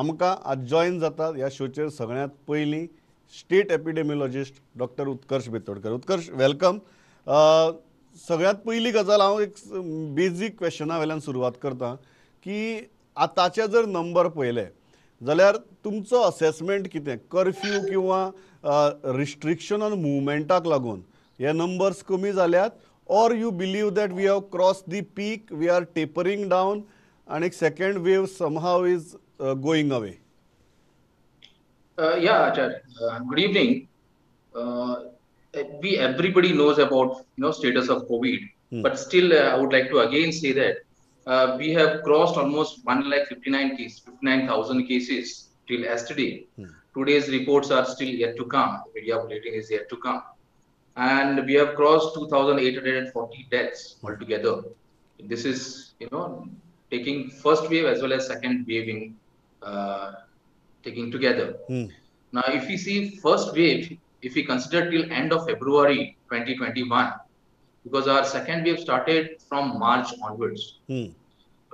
आमकां आज जॉयन जातात ह्या शोचेर सगळ्यांत पयलीं state epidemiologist doctor Utkarsh Betodkar. Utkarsh, welcome. सगळ्यांत पयली गजाल हांव एक बेजीक क्वेश्चना वेल्यान सुरवात करता की आतांचे जर नंबर पळयले जाल्यार तुमचो असेसमेंट कितें? कर्फ्यू किंवा रिस्ट्रिक्शन ऑन मुवमेंटाक लागून हे नंबर्स कमी जाल्यात, or you believe that we have cross the peak, we are tapering down आनी second wave somehow is going away? Yeah, Acharya. Good evening. We everybody knows about status of COVID, but still I would like to again say that we have crossed almost 1,59,000 cases till yesterday. Today's reports are still yet to come. The media bulletin is yet to come, and we have crossed 2,840 deaths altogether. This is taking first wave as well as second wave in taking together. Now, if we see first wave, if we consider till end of February 2021, because our second wave started from March onwards. So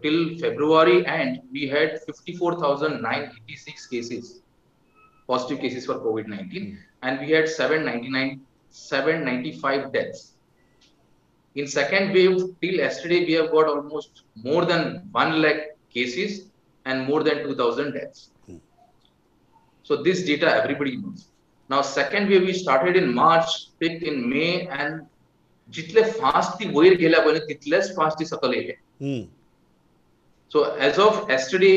till February end, we had 54,986 cases, positive cases for COVID-19, and we had 795 deaths. In second wave, till yesterday, we have got almost more than 1 lakh cases and more than 2,000 deaths. So this data everybody knows. Now, second wave we started in March, picked in May, and जितले fast ती वयर गेल्या पळय तितलेच fast ती सकल येयले. So as of yesterday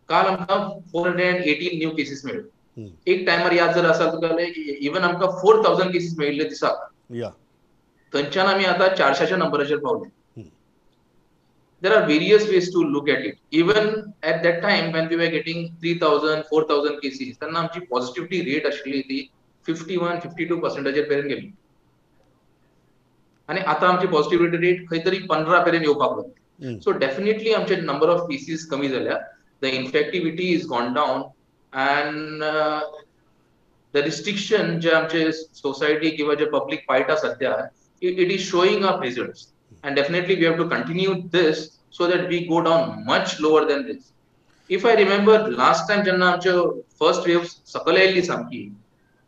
काल आमकां 418 न्यू केसीस मेळ्ळे. एक टायमार याद जर आसा तुका इवन आमकां 4,000 केसीस मेळिल्ले दिसाक, थंयच्यान आमी आतां 400च्या नंबराचेर पावले. There are various ways to look at it. Even at that time when we were getting 3,000, 4,000 cases, तेन्ना आमची पॉझिटिव्हिटी रेट आशिल्ली ती 51-52% मेरेन गेली, आनी आतां आमची पॉझिटिव्हिटी रेट खंय तरी 15 मेरेन येवपाक लागली. सो डेफिनेटली आमचे नंबर ऑफ केसीस कमी जाल्या, the infectivity is gone down, and the restriction जे आमचे सोसायटी किंवा जे पब्लीक पाळटा सध्या, it is showing up results. And definitely we have to continue this so that we go down much lower than this. If I remember last time जेन्ना आमचे first wave सकयल आयिल्ली सामकी,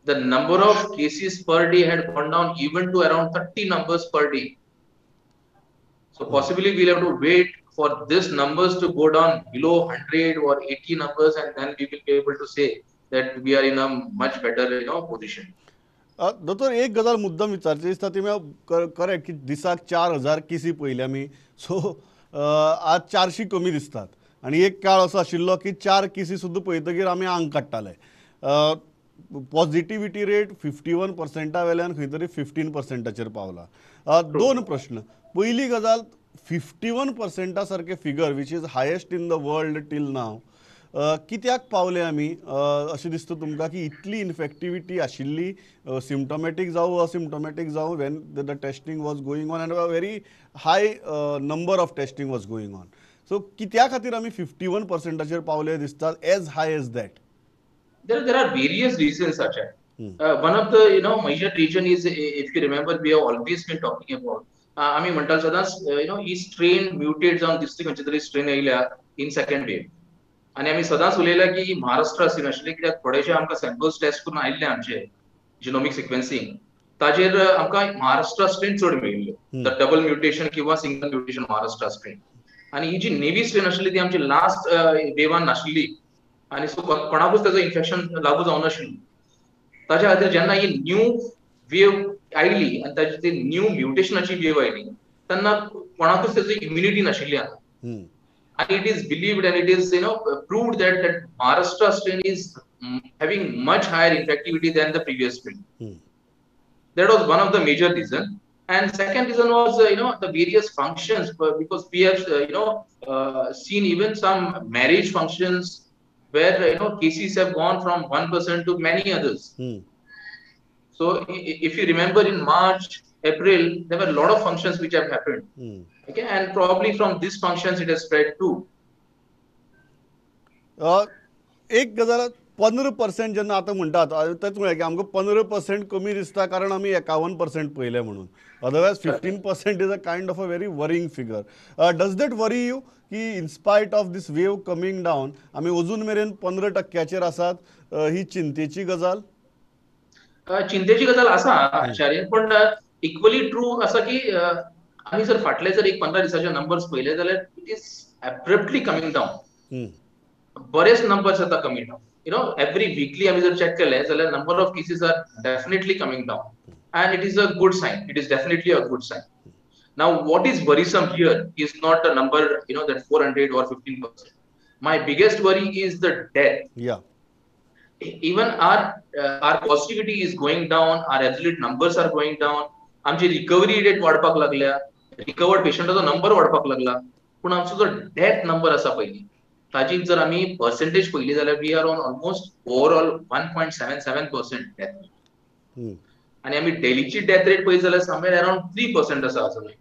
the number of cases per day had gone down even to around 30 numbers per day. So possibly we'll have to wait for this numbers to go down below 100 or 80 numbers, and then we will be able to say that we are in a much better position. दोतोर, एक गजाल मुद्दम विचारची दिसता, ती correct की दिसाक 4,000 केसी पळयल्या आमी, सो आज 400 कमी दिसतात, आनी एक काळ असो आशिल्लो की 4 केसी सुद्दां पळयतकीर आमी आंग काडटाले. पॉझिटिव्हिटी रेट 51% वेल्यान खंय तरी 15% पावला. दोन प्रश्न. पयली गजाल, 51% सारखे figure which is highest in the world till now कित्याक पावले आमी? अशें दिसता तुमकां की इतली इन्फेक्टिविटी आशिल्ली, सिम्टोमॅटीक जावं असिम्टोमॅटीक जावं, when the testing was going on and a very high number of testing was going on, so कित्या खातीर आमी 51% पावले दिसतात, as high as that? There are various reasons, Acharya. One of the major reason is, if you remember, we have always been talking about, आमी म्हणटाले सदांच ही strain mutate जावन दुसरी खंयची तरी स्ट्रेन येयल्या इन सेकंड वेव, आनी आमी सदांच उलयल्या की महाराष्ट्र स्ट्रेन आशिल्ले, कित्याक थोडेशे आमकां सॅम्पल्स टेस्ट करून आयिल्ले आमचे जिनोमीक सिक्वेन्सिंग, ताजेर आमकां महाराष्ट्र स्ट्रेन चड मेळिल्ले, the double mutation किंवा सिंगल म्युटेशन महाराष्ट्र स्ट्रेन. आनी ही जी नेवी स्ट्रेन आशिल्ली ती आमची लास्ट वेवान नाशिल्ली, आनी सो कोणाकूच ताजो इन्फेक्शन लागू जावनाशिल्लें. ताज्या खातीर जेन्ना ही न्यू वेव आयली आनी ताजी ती न्यू म्युटेशनाची वेव आयली तेन्ना कोणाकूच ताजी इम्युनिटी नाशिल्ली आतां. And it is believed and it is proved that Maharashtra strain is having much higher infectivity than the previous strain. That was one of the major reason. And second reason was the various functions, because we have seen even some marriage functions where cases have gone from one person to many others. So if you remember, in March, April, there were a lot of functions which have happened. Okay, and probably from these functions it has spread too. एक गजाल, 15% जेन्ना आतां म्हणटात तेच म्हळ्यार की आमकां 15% कमी दिसता कारण आमी 51% पळयलें म्हणून, otherwise 15% is a kind of a very worrying figure. Does that worry you की in spite of this wave coming down आमी अजून मेरेन 15% आसात, ही चिंतेची गजाल? चिंतेची गजाल आसा आचार्य, पण इक्वली ट्रू आसा की आमी जर फाटले जर एक 15 दिसाचे नंबर्स पळयले जाल्यार it is abruptly coming down. बरेच नंबर्स आता कमी down, you know, every weekly आमी जर चेक केले जाल्यार number of cases are definitely coming down and it is a good sign, it is definitely a good sign. Now what is worrisome here is not the number, you know, that 400 or 15%. My biggest worry is the death. Yeah. Even our positivity is going down, our absolute numbers are going down, आमची recovery rate वाडपाक लागल्या, recovered पेशंटाचो number वाडपाक लागला, पूण आमचो जो death number आसा पयली ताजी जर आमी पर्सेंटेज पळयली जाल्यार we are on almost overall 1.77% death rate. आनी आमी डेलीची डेथ रेट पळयली जाल्यार समवेर अराउंड 3% आसा अजूनय.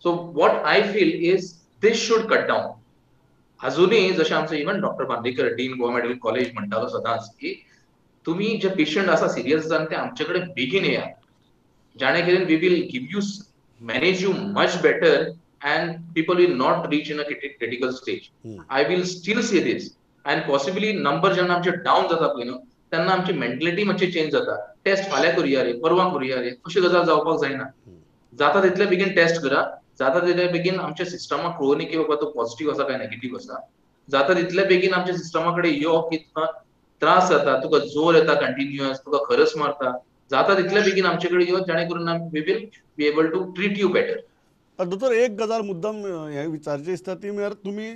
So what I feel is this should cut down. अजूनय जशें आमचो even doctor Bandekar, dean Goa medical college म्हणटालो सदांच की तुमी जे पेशंट आसा सिरियस आसा ते आमचे कडेन बेगीन येयात, जाणे करून we will give you manage you much better and people will not reach in a critical stage. I will still say this, and possibly number जेन्ना आमचे डावन जाता पळय न्हू तेन्ना आमची मेंटलिटी मातशी चेंज जाता. टेस्ट फाल्यां करुया रे, परवां करुया रे, अशी गजाल जावपाक जायना. जाता तितले बेगीन टेस्ट करा, जाता तितले बेगीन आमच्या सिस्टमाक कळोवनी की बाबा तो पॉझिटिव्ह आसा काय नेगेटिव्ह आसा. जाता तितले बेगीन आमच्या सिस्टमा कडेन यो की तुका त्रास जाता, तुका जोर येता कंटिन्युअस, तुका खरस मारता, जाता तितले बेगीन आमचे कडेन यो जाणे करून we will be able to treat you better. दोतोर, एक गजाल मुद्दम हें विचारचें दिसता ती म्हळ्यार तुमी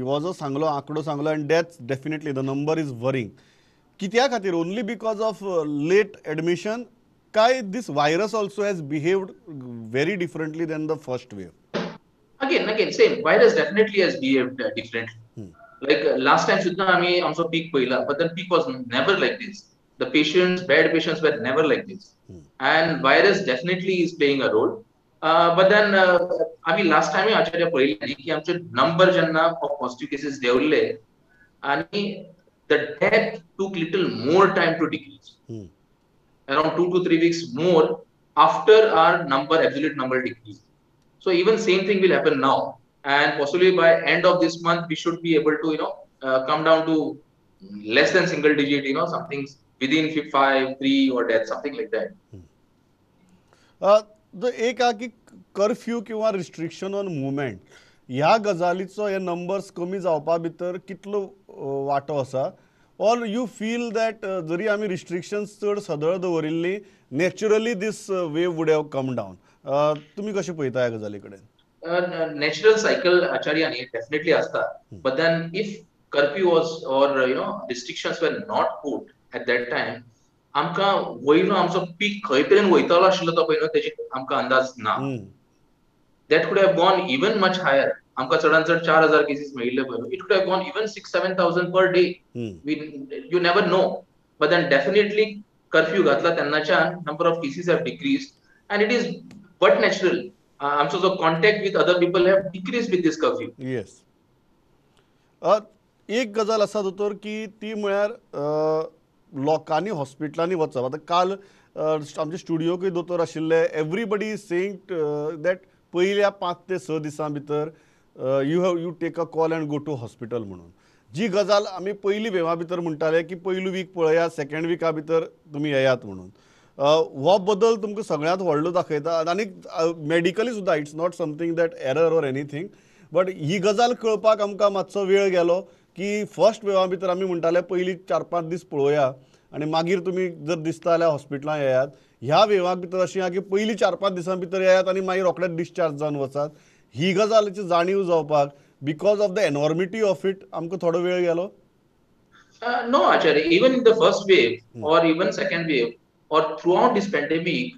हो जो सांगलो आंकडो सांगलो and death definitely the number is worrying, कित्या खातीर? Only because of late admission काय this virus also has behaved very differently than the first wave? Again same virus definitely has behaved differently. Like last time सुद्दां आमी आमचो पीक पळयला, but then peak was never like this. The patients, bad patients were never like this. And virus definitely is playing a role. But then आमी last टायमूय आचार्य पळयले की आमचे number जेन्ना of positive cases देंवले आनी the death took little more time to decrease, around 2 to 3 weeks more after our number, absolute number decrease. So even same thing will happen now, and possibly by end of this month we should be able to, you know, come down to less than single digit, you know, something within 5, 3 or death, something like that. एक आहा की curfew किंवा restriction on movement ह्या गजालीचो हे numbers कमी जावपा भितर कितलो वांटो आसा, or you feel that जरी आमी रिस्ट्रिक्शन्स चड सदळ दवरिल्ली naturally this wave would have come down? तुमी कशें पळयता ह्या गजाली कडेन? नॅचरल सायकल आचार्य न्ही डेफिनेटली आसता, but then if curfew was or you know restrictions were not put at that time, आमकां वयलो आमचो पीक खंय पर्यंत वयतलो आशिल्लो तो पळय न्हू तेजी आमकां अंदाज ना. That could have gone even much higher. आमकां चडान चड 4000 केसीस मेळिल्ले पळय, it could have gone even 6-7,000 per day. You never know. But then definitely curfew घातला तेन्नाच्यान number of cases have decrease and it is but natural. आमचो जो contact with other people have decrease with this curfew. Yes, एक गजाल आसा दोतोर की ती म्हळ्यार लोकांनी हॉस्पिटलांनी वचप. आतां काल आमच्या स्टुडियोकूय दोतोर आशिल्ले, एवरीबडी is saying that पयल्या 5 ते 6 दिसां भितर you take a call and go to hospital म्हणून. जी गजाल आमी पयली वेवा भितर म्हणटाले की पयलो वीक पळयात, सेकंड विका भितर तुमी येयात म्हणून, हो बदल तुमकां सगळ्यांत व्हडलो दाखयता. आनी मेडिकली सुद्दां it's not something that error or anything, but ही गजाल कळपाक आमकां मातसो वेळ गेलो की फर्स्ट वेवा भितर आमी म्हणटाले पयली 4-5 दीस पळोवया आनी मागीर तुमी जर दिसता जाल्यार हॉस्पिटलां येयात. ह्या वेवाक भितर अशें आहा की पयली 4-5 दिसां भितर येयात आनी मागीर रोखडेच डिस्चार्ज जावन वचात. ही गजालीची जाणीव जावपाक because of the enormity of it आमकां थोडो वेळ गेलो. No Acharya, even in the first wave or even second wave or throughout this pandemic,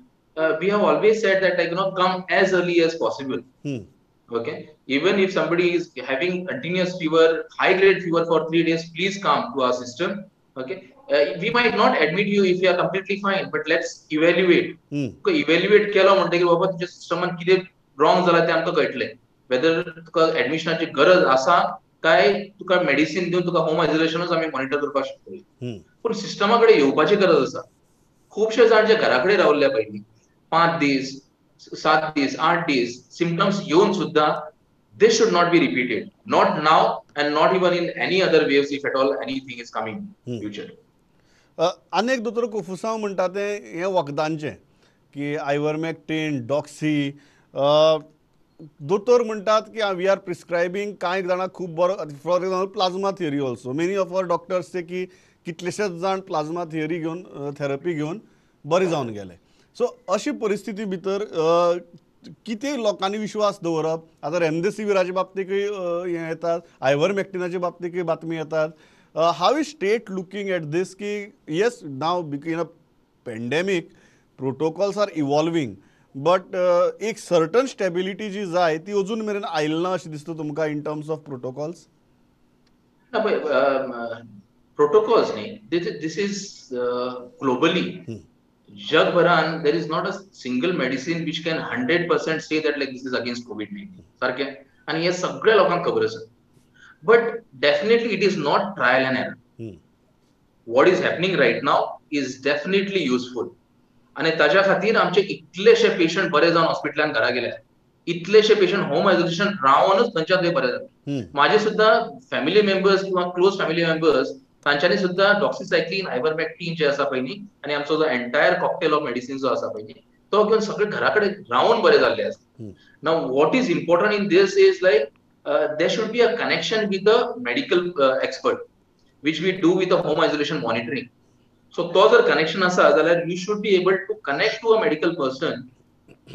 we have always said that, like, you know, come as early as possible. Okay, even if somebody is having continuous fever, high grade fever for 3 days, please come to our system. Okay, we might not admit you if you are completely fine, but let's evaluate. Evaluate केलो म्हणटकीर बाबा तुझ्या सिस्टमान कितें wrong जाला तें आमकां कळटलें, weather तुका एडमिशनाची गरज आसा काय तुका मेडिसिन दिवन तुका होम आयसोलेशनूच आमी मॉनिटर करपाक शकतले. पूण सिस्टमा कडेन येवपाची गरज आसा. खुबशे जाण जे घरा कडेन रावल्ले पयलीं 5 दीस, 7 दीस, 8 दीस सिमटम्स येवन सुद्दां this should not be repeated, not now and not even in any other waves if at all anything is coming in future. अनेक दोतोर कोफुसांव म्हणटा तें हें वखदांचें की आयवरमॅक्टीन, डॉक्सी, दोतोर म्हणटात की we are prescribing. कांय जाणां खूब बरो, for example plasma theory also, many of our doctors ते की कितलेशेच जाण प्लाझ्मा थियरी घेवन थेरपी घेवन बरे जावन गेले. सो अशी परिस्थिती भितर कितें लोकांनी विश्वास दवरप? आतां रेमडेसिविराच्या बाबतीकय हें येतात, आयवरमॅक्टिनाच्या बाबतीकय बातमी येतात. How is state looking at this की yes now in a pandemic protocols are evolving, but एक सर्टन स्टेबिलिटी जी जाय ती अजून मेरेन आयली ना अशें दिसता तुमकां इन टर्म्स ऑफ प्रोटोकॉल्स? ना पळय, प्रोटोकॉल्स न्ही, this is globally जगभरान there is not a single medicine which can 100% say that like this is against COVID-19 सारकें, आनी हें सगळ्या लोकांक खबर आसा. But definitely it is not trial and error. What is happening right now is definitely useful. आनी ताज्या खातीर आमचे इतलेशे पेशंट बरे जावन हॉस्पिटलान घरा गेले, इतलेशे पेशंट होम आयसोलेशन रावनच थंयच्या थंय बरे जाले. माझे सुद्दां फॅमिली मेंबर्स किंवा क्लोज फॅमिली मेंबर्स तांच्यांनी सुद्दां डॉक्सिसायक्लीन, आयवरमॅक्टीन जे आसा पळय न्ही, आनी आमचो जो एंटायर कॉकटेल ऑफ मेडिसिन जो आसा पळय न्ही, तो घेवन सगळे घरा कडेन रावन बरे जाल्ले आसा. Now what is important in this is like there should be a connection with the medical expert, which we do with the home isolation monitoring. So तो जर कनेक्शन आसा जाल्यार you should be able to connect to a medical person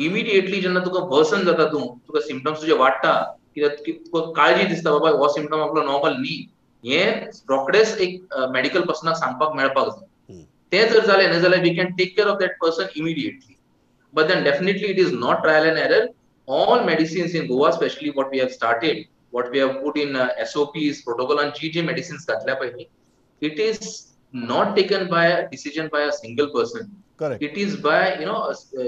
immediately. जेन्ना तुका version जाता, तूं तुका symptoms तुजे वाडटा, कित्याक तुका काळजी दिसता बाबा हो सिमटम आपलो नॉर्मल न्ही, हें रोखडेच एक मेडिकल पर्सनाक सांगपाक मेळपाक जाय. तें जर जालें न्ही जाल्यार we can take care of that person immediately. But then definitely it is not trial and error. All medicines in Goa, especially what we have started, what we have put in SOPs, protocol on GG medicines घातल्या पयलीं, it is not taken by a decision by a single person. Correct. It is by, you know, a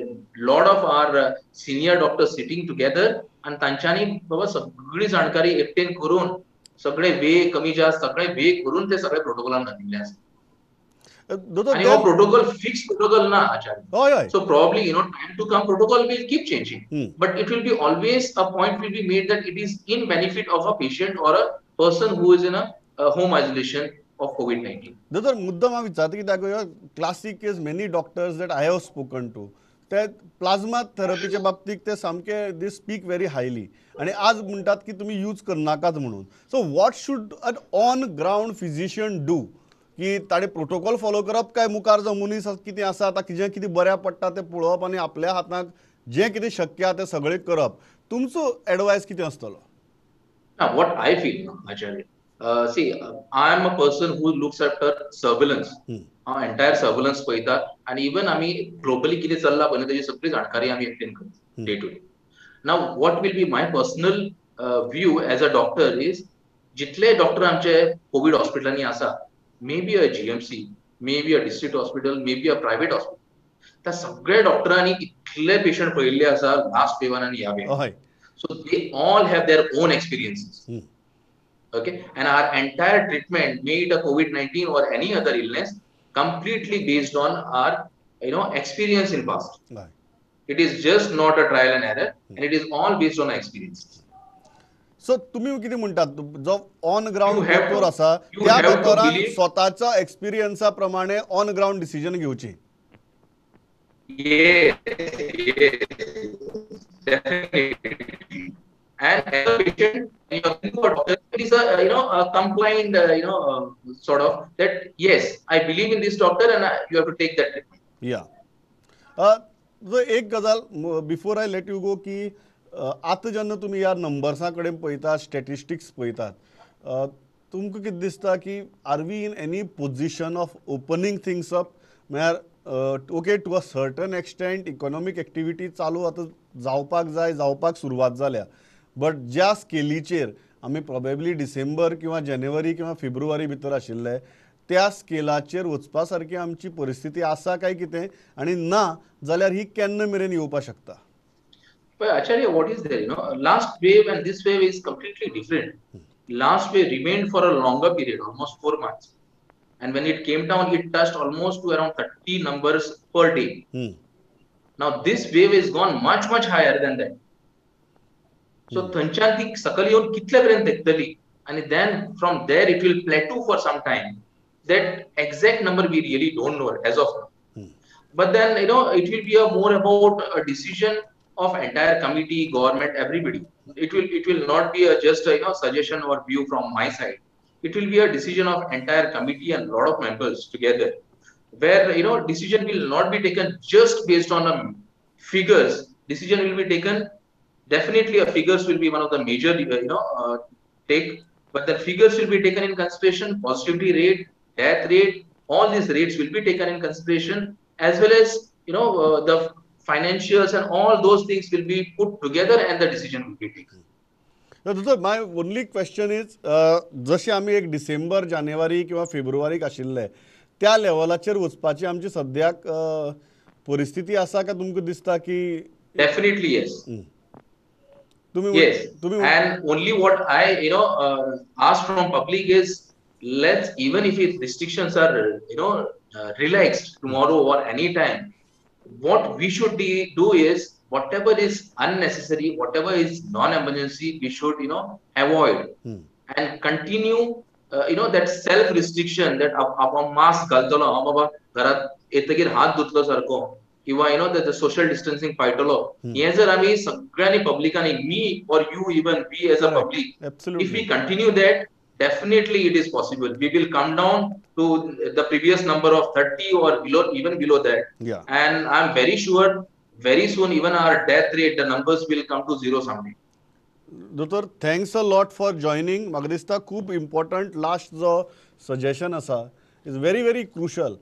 lot of our senior doctors sitting together and तांच्यांनी बाबा सगळी जाणकारी एकटेन करून सगळे वे कमी जास्त सगळे वे करून ते सगळे प्रोटोकॉलान घातिल्ले आसा. आणि हो प्रोटोकॉल फिक्स प्रोटोकॉल ना आचार्य. So probably you know time to come protocol will keep changing, but it will be always a point will be made that it is in benefit of a patient or a person who is in a home isolation of COVID-19. दोतोर मुद्दम हांव विचारता कित्याक classic case many doctors that I have spoken to ते plasma थेरपीच्या बाबतीत ते सामके they speak very highly, आनी आज म्हणटात की तुमी यूज करनाकात म्हणून. So what should an on ground physician do? की ताणें प्रोटोकॉल फॉलो करप काय मुखार जो मनीस कितें आसा आतां कितें कितें बऱ्याक पडटा तें पळोवप आनी आपल्या हाताक जें कितें शक्य आसा तें सगळें करप? तुमचो एडवायस कितें आसतलो? What I feel Acharya, see I am a person who looks after surveillance. हांव एंटायर सर्वेलन्स पळयता आनी इवन आमी ग्लोबली कितें चल्लां पळय ताजी सगळी जाणकारी आमी एकटेन करता day to day. Now what will be my personal view as a doctor is जितले डॉक्टर आमचे कोवीड हॉस्पिटलांनी आसा, maybe a GMC, maybe a district hospital, maybe a private hospital, त्या सगळ्या डॉक्टरांनी इतले पेशंट पळयल्ले आसा लास्ट वेवान आनी ह्या Viviana. So they all have their own experiences. Okay, and our entire treatment, may it a COVID-19 or any other illness, completely based on our, you know, experience in past. Right. It is just not a trial and error, and it is all based on experience. So तुम्ही किती म्हणतात जो on ground doctor आसा त्या डॉक्टरान स्वतःच्या एक्सपिरियन्सा प्रमाणे on ground decision घेवची? Yes, definitely. And as a patient, you are looking for a doctor, it is a, you know, a compliant, you know, sort of that yes, I believe in this doctor and you have to take that treatment. Yeah. एक गजाल before I let you go की आतां जेन्ना तुमी ह्या नंबर्सां कडेन पळयतात, statistics पळयतात, तुमकां कितें दिसता की are we in any position of opening things up? म्हळ्यार okay to a certain extent economic activity चालू आतां जावपाक जाय, जावपाक सुरवात जाल्या, बट ज्या स्केलीचेर आमी प्रोबेबली डिसेंबर किंवा जानेवारी किंवा फेब्रुवारी भितर आशिल्ले त्या स्केलाचेर वचपा सारकी आमची परिस्थिती आसा काय कितें, आनी ना जाल्यार ही केन्ना मेरेन येवपाक शकता? But Acharya, what is there? You know, last wave and this wave is completely different. Last wave remained for a longer period, almost 4 months. And when it came down, it touched almost to around 30 numbers per day. Now this wave is gone much, much higher than that. So थंयच्यान ती सकयल येवन कितले पर्यंत तेकतली आणि then from there it will plateau for some time, that exact number we really don't know as of now. But then it will be a more about a decision of entire committee, government, everybody. It will not be a just a suggestion or view from my side. It will be a decision of entire committee and lot of members together, where decision will not be taken just based on figures. Decision will be taken, definitely a figures will be one of the major take, but the figures will be taken in consideration: positivity rate, death rate, all these rates will be taken in consideration, as well as the financials, and all those things will be put together and the decision will be taken. दोतोर, my only question is, जशें आमी एक डिसेंबर, जानेवारी किंवा फेब्रुवारीक आशिल्ले, त्या लेवलाचेर वचपाची आमची सद्याक परिस्थिती आसा काय तुमकां दिसता की Definitely yes. तुम्ही Yes. तुम्ही And only what I ask from public is, let's, even if it restrictions are relaxed tomorrow or any time, what we should do is, whatever is unnecessary, whatever is non-emergency, we should avoid and continue that self restriction, that आपण mask घालतलो, हांव बाबा घरात येतकीर हात धुतलो सारको, किंवा the social distancing पाळटलो, हें जर आमी सगळ्यांनी पब्लिकांनी, me or you, even we as a public, if we continue that, definitely it is possible we will come down to the previous number of 30 or below, even below that. And I'm very sure very soon even our death rate, the numbers will come to zero someday. दोतोर, thanks a lot for joining. म्हाका दिसता खूब important last जो suggestion आसा is very very crucial.